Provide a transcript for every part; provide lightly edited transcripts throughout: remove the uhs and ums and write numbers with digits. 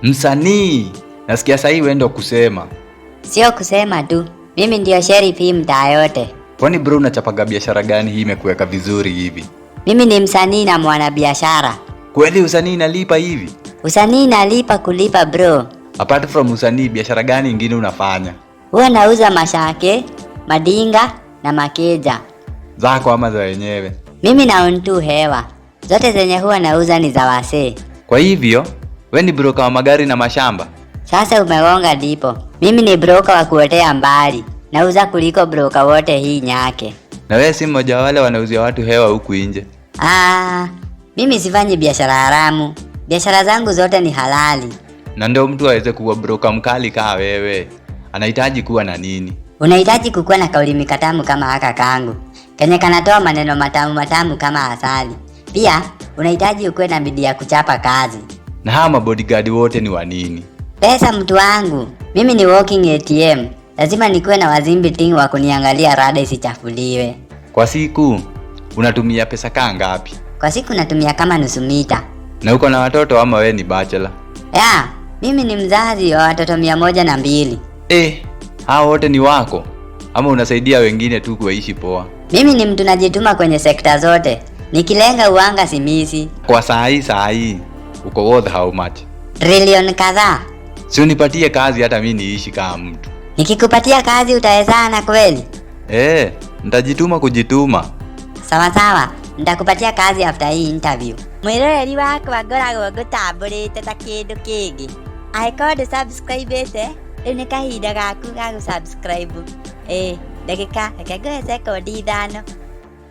Msanii, nasikia sahii wewe ndo kusema. Sio kusema tu, mimi ndio sheriff hii mtaa yote. Kwani bro, unachapaga biashara gani hii imekuweka vizuri hivi? Mimi ni msanii na mwanabiashara. Kweli usanii inalipa hivi? Usanii nalipa kulipa, bro. Apart from usanii, biashara gani ingine unafanya? Huwa nauza mashake, madinga na makeja. Zako ama za wenyewe? Mimi naown tu hewa. Zote zenye huwa nauza ni za wasee. Kwa hivyo we ni broker wa magari na mashamba? Sasa umegonga ndipo. Mimi ni broker wa kuotea mbali. Nauza kuliko broker wote hii Nyake. Na wewe si mmoja wa wale wanauzia watu hewa huku nje? Ah, mimi sifanyi biashara haramu. Biashara zangu zote ni halali. Na ndio mtu aweze kuwa broker mkali kaa wewe, anahitaji kuwa na nini? Unahitaji kukuwa na kaulimi katamu kama haka kangu, kenye kanatoa maneno matamu matamu kama asali. Pia unahitaji ukuwe na bidii ya kuchapa kazi. Na hawa mabodyguard wote ni wa nini? Pesa, mtu wangu, mimi ni walking ATM. Lazima nikuwe na wazimbi ting wa kuniangalia rada isichafuliwe. Kwa siku unatumia pesa kaa ngapi? Kwa siku natumia kama nusu mita. Na uko na watoto ama wewe ni bachelor? Ya, mimi ni mzazi wa watoto 102. Eh, hao wote ni wako ama unasaidia wengine tu kuishi poa? Mimi ni mtu najituma kwenye sekta zote, nikilenga uanga simisi. Kwa saa hii uko worth how much? Trilioni kadhaa. Si unipatie kazi hata mi niishi kama mtu. Nikikupatia kazi utawezana kweli? Eh, nitajituma kujituma. Sawa sawa, nitakupatia kazi after hii interview. Mwiroreri wakwa, ngoragwo ngũtambũrĩte ta kĩndũ kĩngĩ. Angĩkorwo ndũ subscribe-ĩte, rĩu nĩ kahinda gaku ga gũ-subscribe. Ĩĩ, ndagĩka reke ngũhe sekondi 5.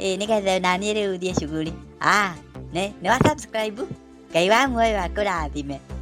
Ĩĩ, nĩgetha naniĩ rĩu thiĩ shughuli. Ah, nĩ wa subscribe? Ngai wa muoyo akũrathime.